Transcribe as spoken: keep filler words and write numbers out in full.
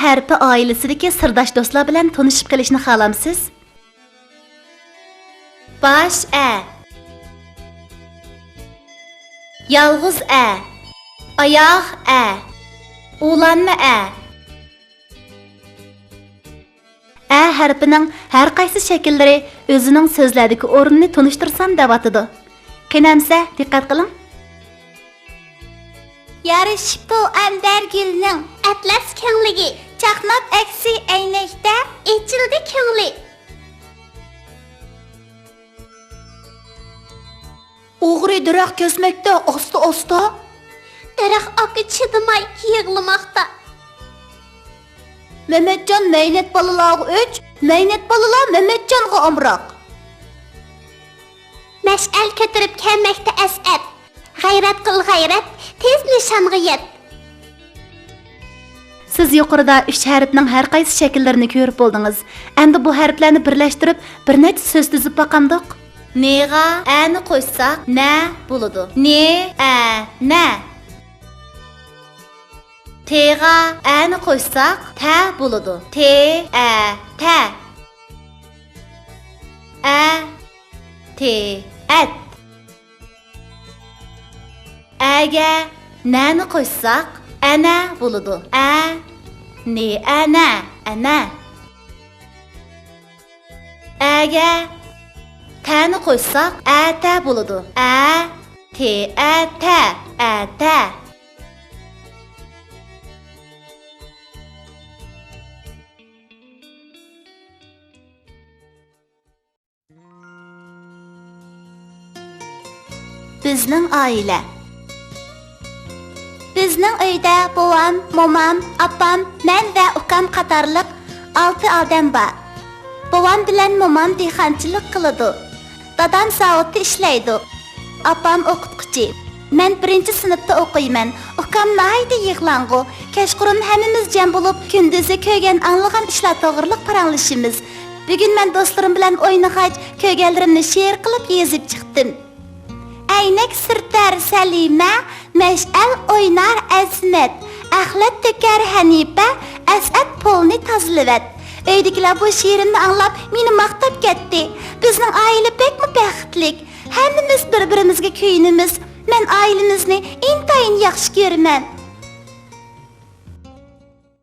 ھەرپى ئائىلىسىدىكى سىرداش دوستلار بىلەن تونۇشۇپ قېلىشنى خالامسىز؟ باش ئە. يالغۇز ئە. ئاياغ ئە. ئۇلانما ئە. ئە ھەرپىنىڭ ھەر قايسى شەكىللىرى ئۆزىنىڭ سۆزلەردىكى ئورنىنى تونۇشتۇرسام دەۋاتىدۇ. قېنى ئەمسە، دىققەت قىلىڭ. يارىشىپتۇ ئەمبەر گۈلنىڭ ئەتلەس كۆڭلىگە، چاقناپ ئەكسى ئەينەكتە ئېچىلدى كۆڭلى. ئوغرى دەرەخ كەسمەكتە ئاستا-ئاستا. دەرەخ ئاكا چىدىماي يىغلىماقتا. مەمەتجان مەينەت بالىلارغا ئۆچ، مەينەت بالىلار مەمەتجانغا ئامراق. مەشئەل كۆتۈرۈپ كەلمەكتە ئەسئەت. غەيرەت قىل غەيرەت، تېز نىشانغا يەت. سىز يۇقىرىدا ئۈچ ھەرپنىڭ ھەر قايسى شەكىللىرىنى كۆرۈپ بولدىڭىز. ئەمدى بۇ ھەرپلەرنى بىرلەشتۈرۈپ، بىر نەچچە سۆز تۈزۈپ باقامدۇق؟ نىغا ئەنى قوشساق، نە بولىدۇ. نى، ئە، نە. تىغا ئەنى قوشساق، تە بولىدۇ. تى، ئە، تە. ئە، تى، ئەت. ئەگە نەنى قوشساق، ئەنە بولىدۇ. ئە، نى، ئەنە، ئەنە. ئەگە تەنى قوشساق، ئەتە بولىدۇ. ئە، تى، ئەتە، ئەتە. بىزنىڭ ئائىلە. بىزنىڭ ئۆيدە بوۋام، مومام، ئاپام، مەن ۋە ئۇكام قاتارلىق ئالتە ئادەم بار. بوۋام بىلەن مومام دېھقانچىلىق قىلىدۇ. دادام زاۋۇتتا ئىشلەيدۇ. ئاپام ئوقۇتقۇچى. مەن بىرىنچى سىنىپتا ئوقۇيمەن. ئۇكام ناھايىتى يىغلاڭغۇ. كەچقۇرۇن ھەممىمىز جەم بولۇپ، كۈندۈزى كۆرگەن، ئاڭلىغان ئىشلار توغرىلىق پاراڭلىشىمىز. بۈگۈن مەن دوستلىرىم بىلەن ئوينىغاچ، كۆرگەنلىرىمنى شېئىر قىلىپ يېزىپ چىقتىم. ئەينەك سۈرتەر سەلىمە، مەشئەل ئوينار ئەزىمەت، ئەخلەت تۆكەر ھەنىپە، ئەسئەت پولنى تازىلىۋەت. ئۆيدىكىلەر بۇ شېئىرىمنى ئاڭلاپ، مېنى ماختاپ كەتتى. بىزنىڭ ئائىلە بەكمۇ بەختلىك. ھەممىمىز بىر-بىرىمىزگە كۆيۈنىمىز. مەن ئائىلىمىزنى ئىنتايىن ياخشى كۆرىمەن.